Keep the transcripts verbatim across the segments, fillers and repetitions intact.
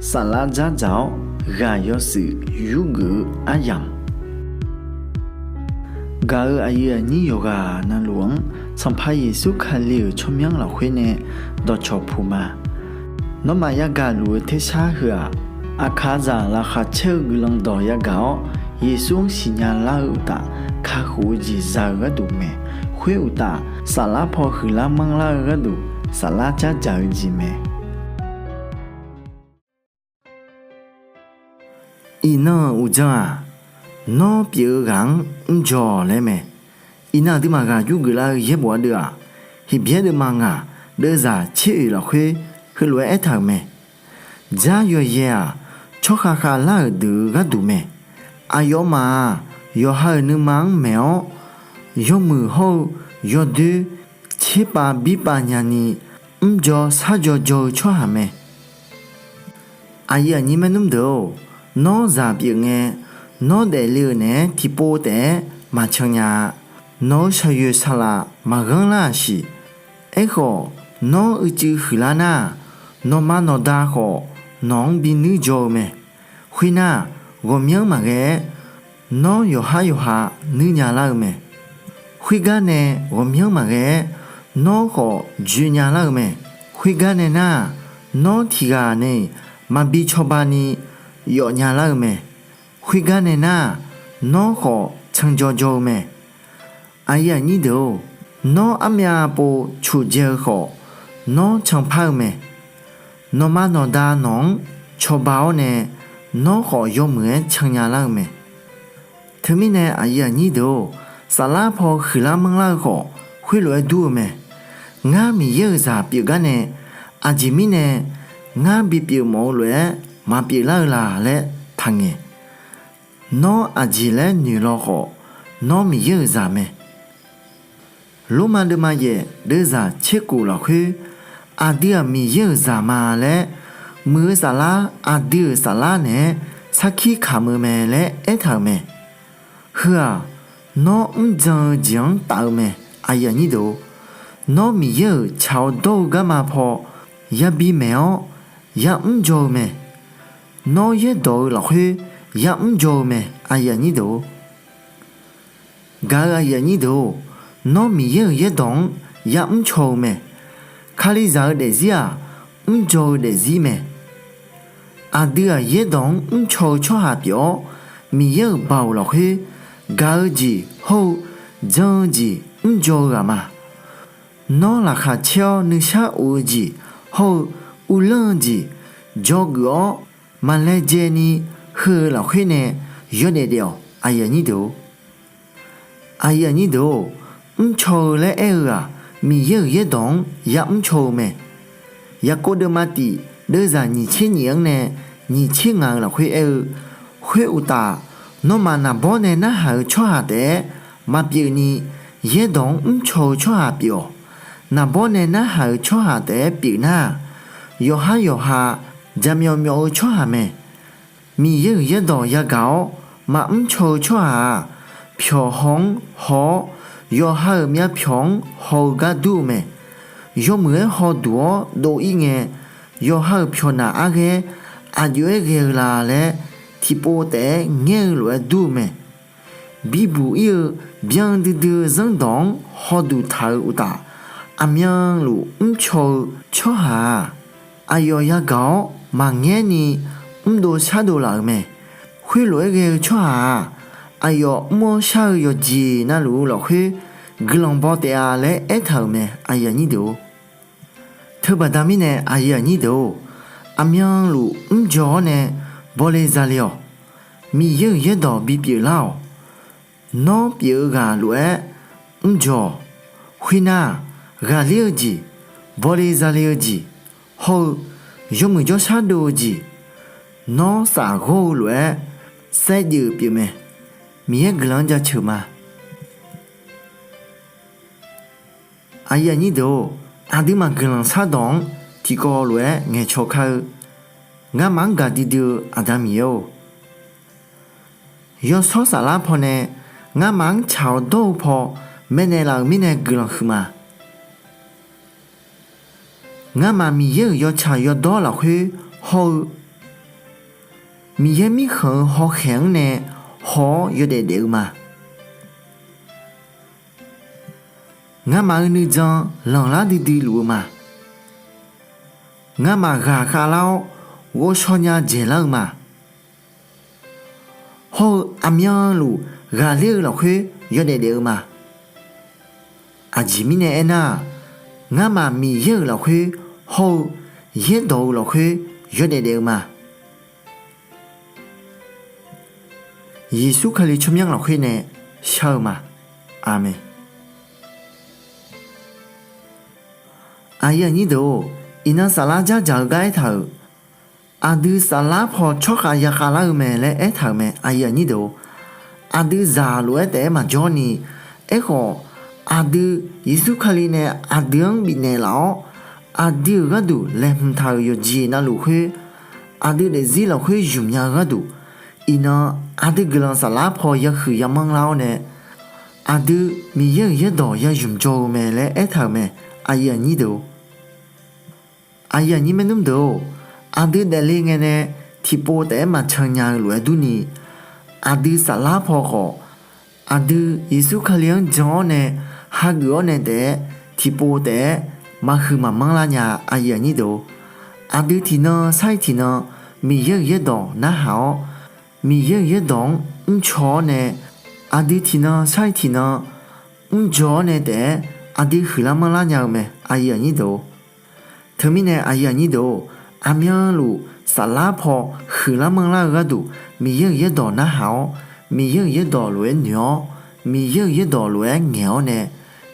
Saflar dzardzaq-awr ghaq yawshuif yurgeuf-eu aryamq, gaq-euq aqyuif aqnyir yawqghaq navluf-anr Sanqpaq Yeqsur Kali-euq tsawrmyanr lafkhoer nae dawqcawq puq ma. Nawmaf yagaq luf-eu tersar heu-aq, aqkaqzaq laqkhaq caer-eu guiqlanq dawq yagaq-awr, Yeqsur-anr siqnya lar-eu uqtaf, kakhof-eu jeq za-eu gharduq mae. Khoer uqtaf, saflar paw huiqlar manrlar-eu gharduq, saflar dzardzaq-eu jeq mae. Iqnan-euq uqdzan-aq, Nawr pyeuf-eu ghaq-anr mrdzaw-awq laer mae. Iqnan aqduimaf ghaq yurgeuf lar-eu yaerbof ardeuv-aq, Heqbyaer deuvma ngaq deuvzaq tser oeq lafkhoer heulof-aer aertaq-euq mae. Dzar yawyae-aq, tsawrkhav khavlar-euq deuq-eu gharduq mae. Aqyawfmaf-aq, yawqha-euq nuima-anr maeq-awr, yawmuiq hawr-eu yawdoer tserpav birpav nyani, mrdzaw shardzaw dzaw-eu tsawrhaq mae. Aqyuif aqnyir maernmr deuq-or, Nawr zaq pyeuf ngae, Nawr daefle-euq naeq-aer tiqpov taef-aer maqcan nya-a. Nawq-eu shaqyoeq saqlaq maqghanr lar-aq siq. Aerkhawf, Nawr uicuiv huiqlar nar-aq, nawqma nawqda khawf nawq-anr binuir dzaw-eu mae. Khoernar-aq, ghawqmyanr maqghae-aer, Nawr yawqhar yawqha nuir nya lar-eu mae. Khoergar nae ghawqmyanr maqghae-aer, Nawr khawf dzoe nya lar-eu mae. Khoergar nae nar-aq, Nawr tiqghaq nae-iq maqbi cawba ni yawf nya lar-eu mae. Khoergar nae nar-aq, Nawr khawf candzaw dzaw-eu mae. Aqyuif aqnyir deuq-or, Nawr armyav pov coqdzae-eu khawf, Nawr canpar-eu mae. Nawqma nawqda nawq-anr cawba-awr nae, Nawr khawf yawmuiq-aer cannya lar-eu mae. Teumirnae aqyuif aqnyir deuq-or, saflar paw huiqlar manrlar-eu khawf, khoerlof-aer dur-eu mae. Ngar Miqyaer-euq zaq pyeufgar nae, aqjeq mirnae ngar bipyeuf mawf-eu lof-aer maqpyeuf lar-eu la laer taqngaeq. Nawr aqjeq laer noeq law khawf, Nawr Miqyaer-euq zaq mae. Lormav deuvma yaef deuvzaq tserkhof lafkhoer, aqdui-aq Miqyaer-euq zaq ma laer, muiq-eu saflar aqdui-euq saflar naeq-aer sarkir kamq-eu mae laer aertaq-euq mae. Heu-aq, Nawr mrjan-eu jeq-anr taf-eu mae. Nawr Miqyaer-euq tsaq-awr dawr-eu garma paw yabi maeq-awr ya'mrdzaw-eu mae. Nawr yaerdawq-eu lafkhoer ya'mrdzaw-eu mae. Gaq-eu aqyuif aqnyir deuq-or, Nawr Miqyaer-euq yaerdawq-anr ya'mrcaw-eu mae. Kalizaq-eu daefzir-aq, mrdzaw-eu daefzir mae. Aqdui-aq yaerdawq-anr mrcaw-eu tsawrhaq pyeuf-awr, Miqyaer-euq baoq lafkhoer gaq-eu jeq hawr-eu jan-eu jeq mrdzaw-eu ghaq ma. Nawr laqkhaq caer-awr nuisar of-eu jeq hawr-eu uvlanr-eu jeq dzawgeuf-awr, maqlaejae ni heu-eu lafkhoer nae yawdaef daef-awq. Aqyuif aqnyir deuq-or, mrcaw-eu laer aer-eu-aq, Miqyaer-euq yaerdawq-anr ya'mrcaw-eu mae. Yaqkov deuvma tif deuvzaq nyiq tser nyiq-anr nae nyiq tser ngaq-eu lafkhoer aer-eu, khoer uqtaf, nawmaf naqbawr nae narhaq-eu tsawrhaq taef-aer maqpyeuf ni, yaerdawq-anr mrcaw-eu tsawrhaq pyeuf-awq. Naqbawr nae narhaq-eu tsawrhaq taef-aer pyeuf nar-aq, yawqhar yawqha jaqmyawf myawf-eu tsawrhaq mae. Miqyaer-euq yaerdawq yagaq-awr maqmr caw-eu tsawrhaq-aq, pyawq haw-anr haw-awr, yawqha-euq myavpyawq-anr haw-eu gar dur-eu mae. Yawmuiq-aer hawduq-awr dov-ir ngae, yawqha-euq pyawqnaq arghaer aqjox-aer ghae-eu la laer, tiqpov taef-aer ngaer-eu lof-aer dur-eu mae. Bibuq-ir-eu byan duidui-eu zanrdawq-anr hawduq taq-eu uqtaf, aqmyanluf mrcaw-eu tsawrhaq-aq, aqyawf yagaq-awr maqngaer ni mrdov shardov laf-euq mae. Khoerlof-aer ghae-eu tsawrhaq-aq, aqyawf mr-awr shar-eu yawqjeq navluf-eu lafkhoer guiqlanq baw taef-a laer aertaq-euq mae. Teubaqda mirnae aqyuif aqnyir deuq-or, aqmyanluf mrdzaw-awr nae bawle zale-awq. Miqyaer-euq yaerdawq bipyeuf lar-awq. Nawr pyeuf-eu ghaq lof-aer mrdzaw-awq. Khoernar-aq, ghaqler-eu jeq, bawle zale-eu jeq, hawr-eu yawmuiq jawrshar dov-eu jeq, nawr safghawr-eu lof-aer saevdzeuf pyeufmae. Miqyaer guiqlanq-anr jaceuq ma. Aqyuif aqnyir deuq-or, aqduimaf guiqlanq shardawq-anr tiqkawv lof-aer ngaeqcaw kar-eu. Ngamaf-anr gaqdui dui-eu Aqda Miqyaer-or, yawshawr saflar pawnae ngamaf-anr tsaq-awr dawr-eu paw maeqnaeq laf-euq mirnae guiqlanq huiqma. Ngamaf Miqyaer-euq yawtsaq yawdawr lafkhoer hawr-eu Miqyaer mirkhanq-eu hawkhaeq-anr nae haw-awr yawdaef daef-eu ma. Ngamaf-eu nuijan lanqlar duidui luf-eu ma. Ngamaf ghaqkhav lar-awr ghovshaw nya dzaeqlar-eu ma. Hawr-eu aqmyanluf ghaqler-eu lafkhoer yawdaef daef-eu ma. Aqjeq mirnae aernar-aq, ngamaf Miqyaer-euq lafkhoer hawr-eu yaerdawq-eu lafkhoer yawdaef daef-eu ma. Yeqsur Kali tsawrmyanr lafkhoer nae shar-eu ma. Aqmeq. Aqyuif aqnyir deuq-or, iqnan saflar dzardzaq-eu gar aertaq-euq, aqdui saflar paw tsawrkhav yakhav lar-eu mae laer aertaq-euq mae. Aqyuif aqnyir deuq-or, aqdui zaq lof-aer taef-aer maqjawr ni, aerkhawf, aqdui Yeqsur Kali nae aqdui-anr bifnaeq laf-awr, aqdui-euq gharduq laeqhmq taq-euq yawqjeq navluf khoer, aqdui daefzir lafkhoer zmq nya-eu gharduq, iqnan aqdui guiqlanq saflar paw yahuiq yamanr lar-awr nae, aqdui Miqyaer-euq yaerdawq ya zmq dzaw-eu mae laer aertaq-euq mae. Aqyuif aqnyir deuq-or, aqyuif aqnyir maernmr deuq-or, aqdui daefle ngae nae tiqpov taef-aer maqcan nya-eu lof-aer durni, aqdui saflar paw khawf, aqdui Yeqsur Kali-anr jan-awr nae hageuf-awr nae taef-aer tiqpov taef-aer maqhuiq maqmanr lar nya-a. Aqyuif aqnyir deuq-or, aqdui tiqnan sar-iq tiqnan Miqyaer-euq yaerdawq narhaq-awr, Miqyaer-euq yaerdawq-anr mrcaw-awr nae, aqdui tiqnan sar-iq tiqnan mrdzaw-awr nae taef-aer aqdui huiqlar manrlar nya-eu mae. Aqyuif aqnyir deuq-or, teumirnae aqyuif aqnyir deuq-or, aqmyanluf saflar paw huiqlar manrlar-eu gharduq Miqyaer-euq yaerdawq narhaq-awr, Miqyaer-euq yaerdawq lof-aer noeq-awr, Miqyaer-euq yaerdawq lof-aer ngaeq-awr nae,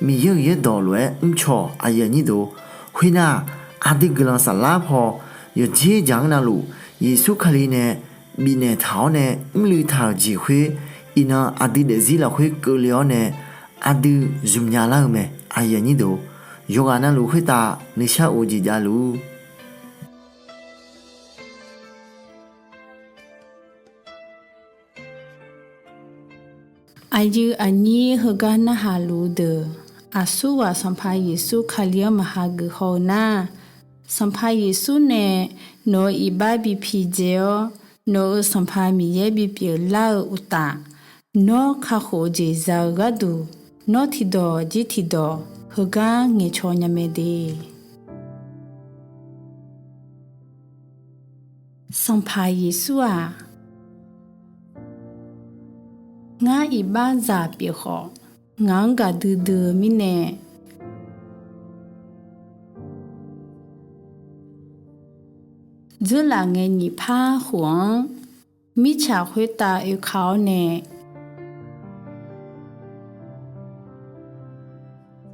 Miqyaer-euq yaerdawq lof-aer mrcaw-awq. Aqyuif aqnyir deuq-or, khoernar-aq, aqdui guiqlanq saflar paw yawqdzer dzaq-anr navluf Yeqsur Kali nae bifnaeq taq-awr nae mrluiv taq-euq jeq khoer, iqnan aqdui daefzir lafkhoer keuvle-awr nae aqdui zmqnya lar-eu mae. Aqyuif aqnyir deuq-or, yawqghaq navluf khoertav nuishar of-eu jeq javluf. Aqyuif aqnyir heugar narhaq luf-eu deuq, aqsurghaq Sanqpaq Yeqsur Kali-anr maqha geuf haw-eu nar, Sanqpaq Yeqsur nae nawq-euq iqbax bi pidzae-awr, nawq-euq Sanqpaq Miqyaer bipyeuf lar-eu uqtaf, nawr kakhof-eu jeq za-eu gharduq, nawr tiqdawq jir tiqdawq heugar ngaeqcaw nya mae de. Sanqpaq Yeqsur-aq, ngar iqbaxzaq pyeuf khawf, ngaq-anr gaqdui dui-eu mirnae, dzeurlaf ngae nyiq par khof-anr mirtsaq khoertav oeka-awr nae,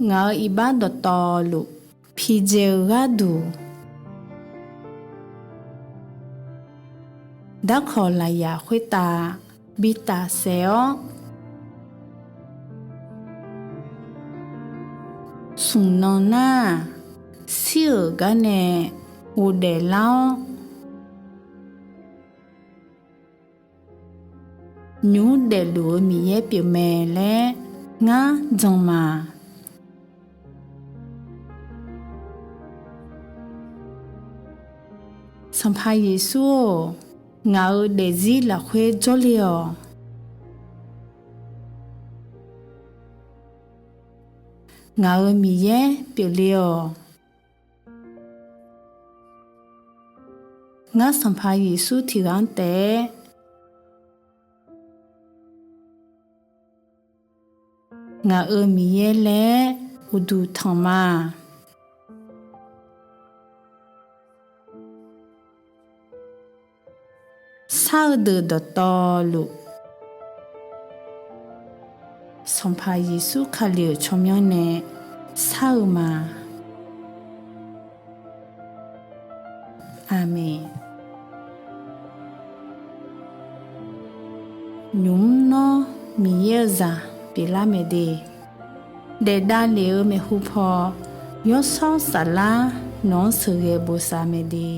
ngaq-euq iqbax dawqtawvluf pidzae-eu gharduq, darkawq lafyaq khoertav bi tafsaef-awr, smq nan nar-aq, shir-euq gar nae ghofdaef lar-awr, nymq mr daefluf-eu Miqyaer pyeufmae laer ngar jan ma. Sanqpaq Yeqsur-or, ngaq-euq daefzir lafkhoer jawrle-awq. Ngaq-euq Miqyaer pyeufle-awq. Ngar Sanqpaq Yeqsur tiqghaq-anr taef-aer ngaq-euq Miqyaer laer uqduq tanq ma. Shar-eu deuq dawqtawvluf, Sanqpaq Yeqsur Kali-euq tsawrmyanr nae shar-eu ma. Aqmeq. Nymq mr nawr Miqyaer-eu zaq pyeuflar mae de. Daef davlef-eu maeqhu paw, Yawshawr Saflar nawq-anr sheuqghae bosav mae de.